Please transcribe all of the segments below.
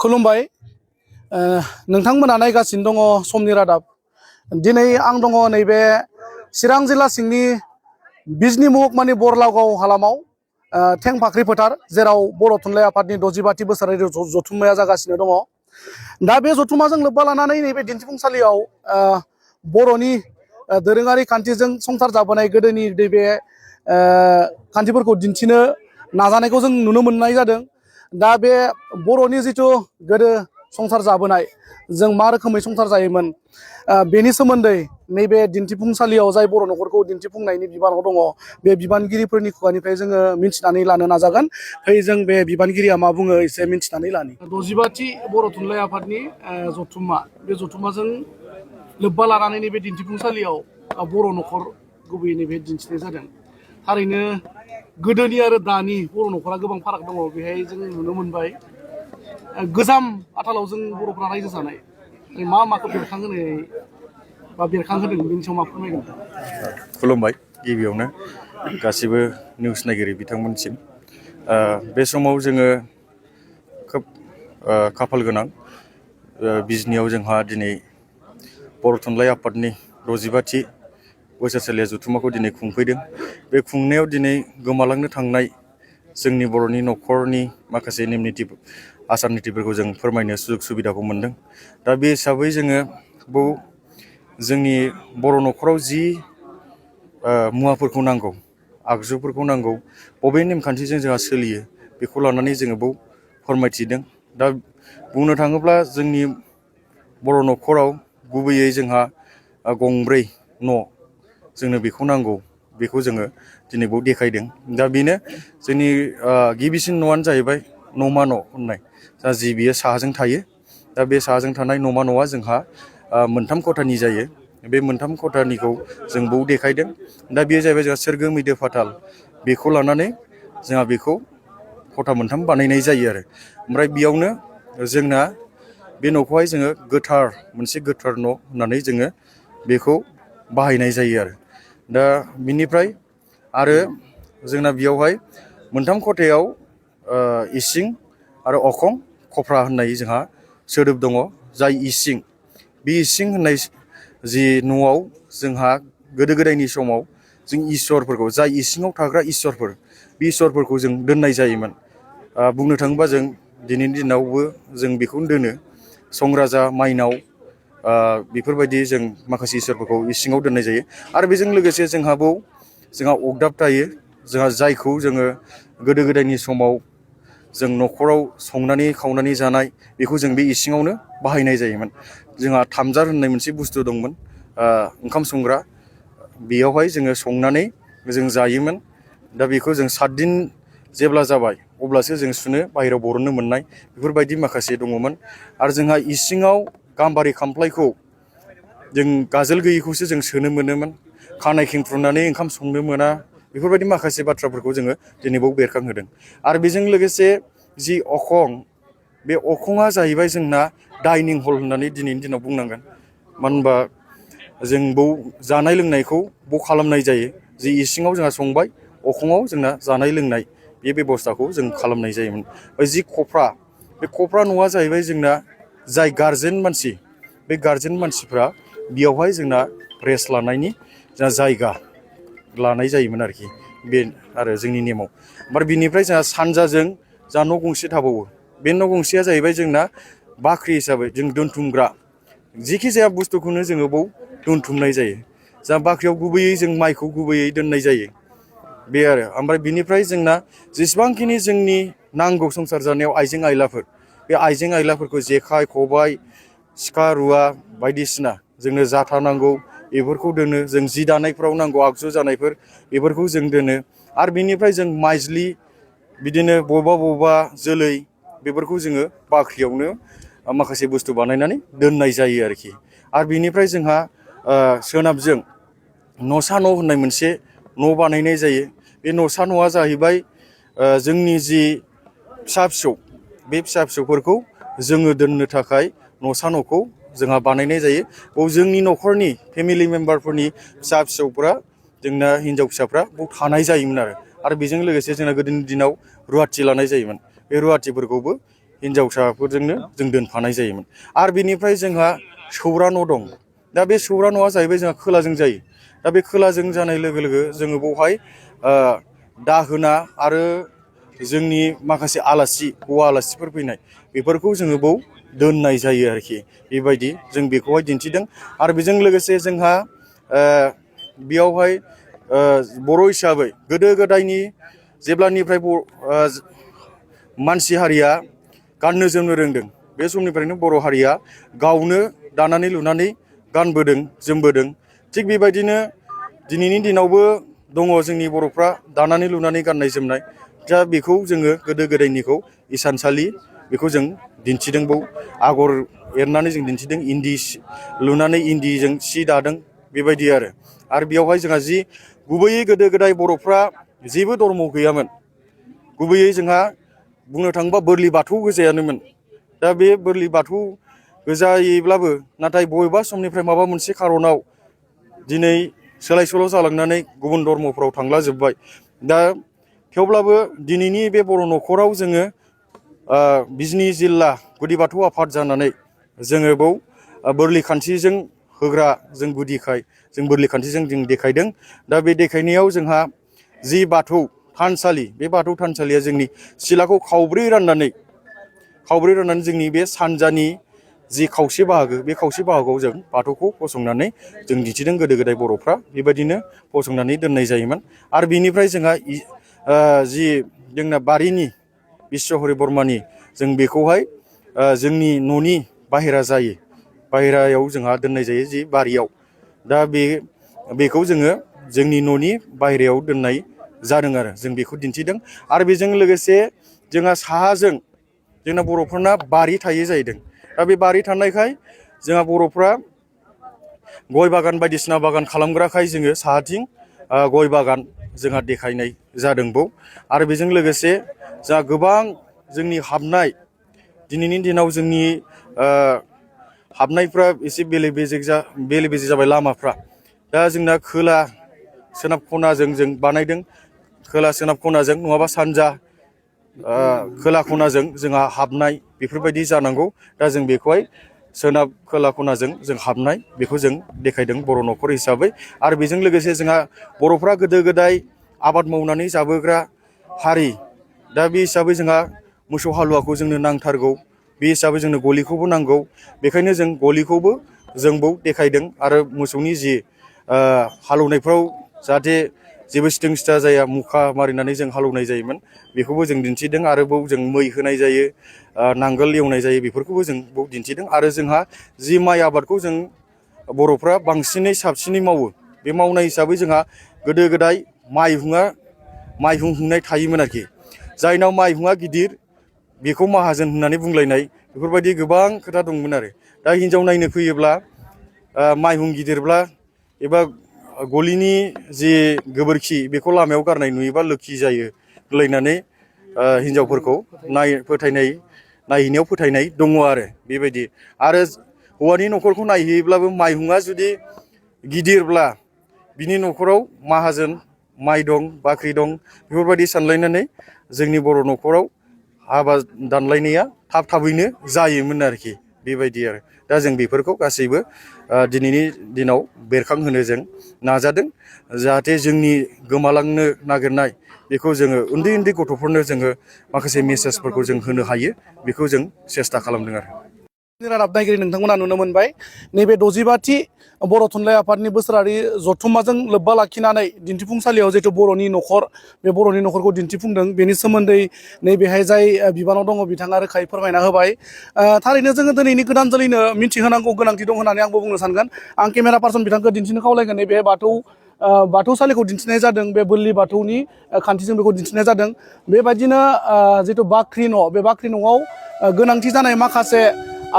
खुलुमबाय नोंथांमोना नायगासिनो दङ समनि रादाब। दिनै आं दङ नैबे चिरां जिल्ला सिंनि बिजनी महकुमानि बरलागाव हालामाव थेंफाख्रि फोथार, जेराव बर' थुनलाइ आफादनि 65थि बोसोरारि जथुम्माया जागासिनो दङ। दा बे जथुम्माजों लोब्बा लानानै नैबे दिन्थिफुंसालियाव बर'नि दोरोङारि खान्थिजों संसार जाबोनाय गोदोनि नैबे खान्थिफोरखौ दिन्थिनो नाजानायखौ जों नुनो मोननाय जादों। दा बे बर'नि जिथु गोदो संसार जाबोनाय, जों मा रोखोमै संसार जायोमोन, बेनि सोमोन्दै नैबे दिन्थिफुंसालियाव जाय बर' न'खरखौ दिन्थिफुंनायनि बिबानाव दङ, बे बिबानगिरिफोरनि खुगानिफ्राय जोङो मिन्थिनानै लानो नाजागोन। फै जों बे बिबानगिरिया मा बुङो एसे मिन्थिनानै लानि। 65थि बर' थुनलाइ आफादनि जथुम्मा, बे जथुम्माजों लोब्बा लानानै नैबे दिन्थिफुंसालियाव बर' न'खर गुबैयै नैबे दिन्थिनाय जादों। थारैनो गोदोनि आरो दानि बर' न'खरा गोबां फाराग दङ। बेहाय जों नुनो मोनबाय गोजाम आथालाव जों बर'फ्रा रायजो जानाय मा माखौ बेरखांहोनाय बा बेरखांहोदों, बेनि सायाव मा फोरमायगोन? खुलुमबाय गिबियावनो गासिबो निउस नायगिरि बिथांमोनसिम। बे समाव जोङो खोब खाफाल गोनां, बिजनीयाव जोंहा दिनै बर' थुनलाइ आफादनि 65थि बोसोरसालिया जथुम्माखौ दिनै खुंफैदों। बे खुंनायाव दिनै गोमालांनो थांनाय जोंनि बर'नि न'खरनि माखासे नेम निथि आसार निथिफोरखौ जों फोरमायनो सुजुग सुबिदाखौ मोन्दों। दा बे हिसाबै जोङो जोंनि बर' न'खराव जि मुवाफोरखौ नांगौ, आगजुफोरखौ नांगौ, बबे नेमखान्थिजों जोंहा सोलियो, बेखौ लानानै जोङो फोरमायथिदों। दा बुंनो थाङोब्ला जोंनि बर' न'खराव गुबैयै जोंहा गंब्रै न', जोंनो बेखौ नांगौ, बेखौ जोङो दिनै देखायदों। दा बेनो जोंनि गिबिसिन न'आनो जाहैबाय न'मा न' होननाय, दा बियो साहाजों थायो। दा बे साहाजों थानाय न'मा न'आ जोंहा 3 खथानि जायो। बे 3 खथानिखौ जों देखायदों। दा बेयो जाहैबाय जोंहा सोरगो मैदो फाथाल, बेखौ लानानै जोंहा बेखौ खथा 3 बानायनाय जायो आरो। ओमफ्राय बेयावनो जोंना बे न'खौहाय जोङो मोनसे गोथार न' होननानै जोङो बेखौ बाहायनाय जायो आरो। दा बिनिफ्राय आरो जोंना बेयावहाय 3 खथायाव इसिं आरो अखं खफ्रा होननाय जोंहा सोदोब दङ। जाय इसिं, बे इसिं होननाय जि न'आव जोंहा गोदो गोदायनि समाव जों इसोरफोरखौ, जाय इसिङाव थाग्रा इसोरफोर, बे इसोरफोरखौ जों दोननाय जायोमोन। बुंनो थाङोबा जों दिनैनि दिनावबो जों बेखौनो दोनो। संराजा, माइनाव, बेफोरबायदि जों माखासे इसोरफोरखौ इसिङाव दोननाय जायो। आरो बेजों लोगोसे जोंहा अगदाब थायो, जोंहा जायखौ जोङो गोदो गोदायनि समाव जों न'खराव संनानै खावनानै जानाय, बेखौ जों बे इसिङावनो बाहायनाय जायोमोन। जोंहा थामजार होननाय मोनसे बुस्थु दंमोन, ओंखाम संग्रा, बेयावहाय जोङो संनानै जों जायोमोन। दा बेखौ जों 7 दिन जेब्ला जाबाय अब्लासो जों सुनो बाहेरायाव बरननो मोननाय, बेफोरबायदि माखासे दङमोन। आरो जोंहा इसिङाव गाम्बारि खामफ्लायखौ जों गाजोल गैयैखौसो जों सोनो मोनोमोन। खानाय खेंफ्रुनानै ओंखाम संनो मोना, बेफोरबायदि माखासे बाथ्राफोरखौ जोङो दिनै बेरखांहोदों। आरो बेजों लोगोसे जि अखं, बे अखङा जाहैबाय जोंना डाइनिं हल होननानै दिनैनि दिनाव बुंनांगोन। मानो होनबा जों जानाय लोंनायखौ खालामनाय जायो। जि इसिङाव जोंहा संबाय, अखङाव जोंना जानाय लोंनाय, बे बेब'स्थाखौ जों खालामनाय जायोमोन। जि खफ्रा, बे खफ्रा न'आ जाहैबाय जोंना जाय गारजेन मानसि, बे गारजेन मानसिफ्रा बेयावहाय जोंना रेस्ट लानायनि जायगा लानाय जायोमोन आरोखि। बे आरो जोंनि नेमाव। ओमफ्राय बिनिफ्राय जोंहा सानजाजों जोंहा न' गंसे थाबावो। बे न' गंसेया जाहैबाय जोंना बाख्रि हिसाबै जों दोनथुमग्रा, जिखि जाया बुस्थुखौनो जोङो दोनथुमनाय जायो। जा बाख्रियाव गुबैयै जों माइखौ गुबैयै दोननाय जायो, बे आरो। ओमफ्राय बिनिफ्राय जोंना जेसेबांखिनि जोंनि नांगौ संसार जानायाव आइजें आइलाफोर, बे आइजें आइलाफोरखौ जेखाइ, खबाइ, सिखा, रुवा बायदिसिना जोंनो जाथा नांगौ, बेफोरखौ दोनो। जों जि दानायफ्राव नांगौ आगजु जानायफोर, बेफोरखौ जों दोनो। आरो बिनिफ्राय जों माइज्लि, बिदिनो बबेबा जोलै, बेफोरखौ जोङो बाख्रियावनो माखासे बुस्थु बानायनानै दोननाय जायो आरोखि। आरो बिनिफ्राय जोंहा सोनाबजों न'सा न' होननाय मोनसे न' बानायनाय जायो। बे न'सा न'आ जाहैबाय जोंनि जि फिसा फिसौ, बे फिसा फिसौफोरखौ जोङो दोननो थाखाय न'सा न'खौ जोंहा बानायनाय जायो। जोंनि न'खरनि फेमिलि मेम्बारफोरनि फिसा फिसौफ्रा, जोंना हिनजाव फिसाफ्रा थानाय जायोमोन आरो बेजों लोगोसे जोंना गोदोनि दिनाव रुवाथि लानाय जायोमोन। बे रुवाथिफोरखौबो हिन्जावसाफोरजोंनो जों दोनफानाय जायोमोन। आरो बेनिफ्राय जोंहा सौरा न' दं। दा बे सौरा न'आ जाहैबाय जोंहा खोलाजों जायो। दा बे खोलाजों जानाय लोगो लोगो जोङो बेवहाय दाहोना आरो जोंनि माखासे आलासि हौवा आलासिफोर फैनाय बेफोरखौ जोङो बेव दोननाय जायो आरोखि। बेबायदि जों बेखौहाय दिन्थिदों। आरो बेजों लोगोसे जोंहा बेयावहाय बर' हिसाबै गोदो गोदायनि जेब्लानिफ्राय मानसि हारिया गाननो जोमनो रोंदों बे समनिफ्रायनो बर' हारिया गावनो दानानै लुनानै गानबोदों जोमबोदों। थिग बेबायदिनो दिनैनि दिनावबो दङ जोंनि बर'फ्रा दानानै लुनानै गाननाय जोमनाय। दा बेखौ जोङो गोदो गोदायनिखौ इसानसालि बेखौ जों दिन्थिदों। बाव आगर एरनानै जों दिन्थिदों। इन्दि लुनानै इन्दिजों सि दादों बेबायदि आरो बेयावहाय जोंहा जि गुबैयै गोदो गोदाय बर'फ्रा जेबो धर्म गैयामोन। गुबैयै जोंहा बुंनो थाङोबा बोरलि बाथौ गोजायानोमोन। दा बे बोरलि बाथौ गोजायैब्लाबो नाथाय बबेबा समनिफ्राय माबा मोनसे खारनाव दिनै सोलाय सोल' जालांनानै गुबुन धर्मफ्राव थांला जोब्बाय। दा थेवब्लाबो दिनैनि बे बर' न'खराव जोङो बिजनि जिल्ला गुदि बाथौ आफाद जानानै जोङो बाव बोरलि खान्थिजों होग्रा जों गुदिखाय जों बोरलि खान्थिजों जों देखायदों। दा बे देखायनायाव जोंहा जि बाथौ थानसालि बे बाथौ थानसालिया जोंनि सिलाखौ खावब्रै राननानै जोंनि बे सानजानि जि खावसे बाहागो बे खावसे बाहागोआव जों बाथौखौ फसंनानै जों दिन्थिदों। गोदो गोदाय बर'फ्रा बेबायदिनो फसंनानै दोननाय जायोमोन। आरो बिनिफ्राय जोंहा जि जोंना बारिनि बिश्वहरि बर्मानि जों बेखौहाय जोंनि न'नि बाहेरा जायो। बाहेरायाव जोंहा दोननाय जायो जि बारियाव। दा बेखौ जोङो जोंनि न'नि बाहेरायाव दोननाय जादों आरो जों बेखौ दिन्थिदों। आरो बेजों लोगोसे जोंहा साहाजों जोंना बर'फोरना बारि थायो जाहैदों। दा बे बारि थानायखाय जोंहा बर'फ्रा गय बागान बायदिसिना बागान खालामग्राखाय जोङो साहाथिं गय बागान जोंहा देखायनाय जादों बाव। आरो बेजों लोगोसे जोंहा गोबां जोंनि हाबनाय दिनैनि दिनाव जोंनि हाबनायफ्रा एसे बेले बेजे जाबाय लामाफ्रा। दा जोंना खोला सोनाब खनाजों जों बानायदों। खोला सोनाब खनाजों नङाबा सानजा खोला खनाजों जोंहा हाबनाय बेफोरबायदि जानांगौ। दा जों बेखौहाय सोनाब खोला खनाजों जों हाबनाय बेखौ जों देखायदों बर' न'खर हिसाबै। आरो बेजों लोगोसे जोंहा बर'फ्रा गोदो गोदाय आबाद मावनानै जाबोग्रा हारि। दा बे हिसाबै जोंहा मोसौ हालुवाखौ जोंनो नांथारगौ। बे हिसाबै जोंनो गलिखौबो नांगौ। बेखायनो जों गलिखौबो जों बाव देखायदों। आरो मोसौनि जि हालौनायफ्राव जाहाथे जेबो सिथिं सिथा जाया मुखा मारिनानै जों हालौनाय जायोमोन बेखौबो जों दिन्थिदों। आरो बाव जों मै होनाय जायो, नांगोल एवनाय जायो, बेफोरखौबो जों बाव दिन्थिदों। आरो जोंहा जि माइ आबादखौ जों बर'फ्रा बांसिनै साबसिनै मावो। बे मावनाय हिसाबै जोंहा गोदो गोदाय माइहुं हुंनाय थायोमोन आरोखि। जायनाव माइहुङा गिदिर बेखौ माहाजोन होननानै बुंलायनाय बेफोरबायदि गोबां खोथा दंमोन आरो। दा हिनजाव नायनो फैयोब्ला माइहुं गिदिरब्ला एबा गलिनि जि गोबोरखि बेखौ लामायाव गारनाय नुयोबा लोखि जायो होनलायनानै हिनजावफोरखौ नायहैनायाव फोथायनाय दङ आरो बेबायदि। आरो हौवानि न'खरखौ नायहैयोब्लाबो माइहुङा जुदि गिदिरब्ला बिनि न'खराव माहाजोन माइ दं बाख्रि दं बेफोरबायदि सानलायनानै जोंनि बर' न'खराव हाबा दानलायनाया थाबैनो जायोमोन आरोखि बेबायदि आरो। दा जों बेफोरखौ गासैबो दिनैनि दिनाव बेरखांहोनो जों नाजादों। जाहाथे जोंनि गोमालांनो नागिरनाय बेखौ जोङो उन्दै उन्दै गथ'फोरनो जोङो माखासे मेसेजफोरखौ जों होनो हायो बेखौ जों सेस्था खालामदों आरो। रादाब नायगिरि नोंथांमोना नुनो मोनबाय नैबे 65थि बर' थुनलाइ आफादनि बोसोरारि जथुम्माजों लोब्बा लाखिनानै दिन्थिफुंसालियाव जिहेथु बर'नि न'खर बे बर'नि न'खरखौ दिन्थिफुंदों। बेनि सोमोन्दै नैबेहाय जाय बिबानाव दङ बिथाङा रोखायै फोरमायना होबाय। थारैनो जोङो दिनैनि गोदान जोलैनो मिथिहोनांगौ गोनांथि दं होननानै आंबो बुंनो सानगोन। आं केमेरा पार्सन बिथांखौ दिन्थिनो खावलायगोन। नैबे बाथौसालिखौ दिन्थिनाय जादों। बे बोरलि बाथौनि खान्थिजों बेखौ दिन्थिनाय जादों। बेबायदिनो जिथु बाख्रि न' बे बाख्रि न'आव गोनांथि जानाय माखासे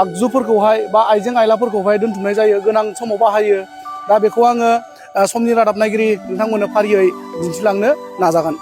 आगजुफोरखौहाय बा आइजें आइलाफोरखौहाय दोनथुमनाय जायो, गोनां समाव बाहायो। दा बेखौ आङो समनि रादाब नायगिरि नोंथांमोननो फारियै दिन्थिलांनो नाजागोन।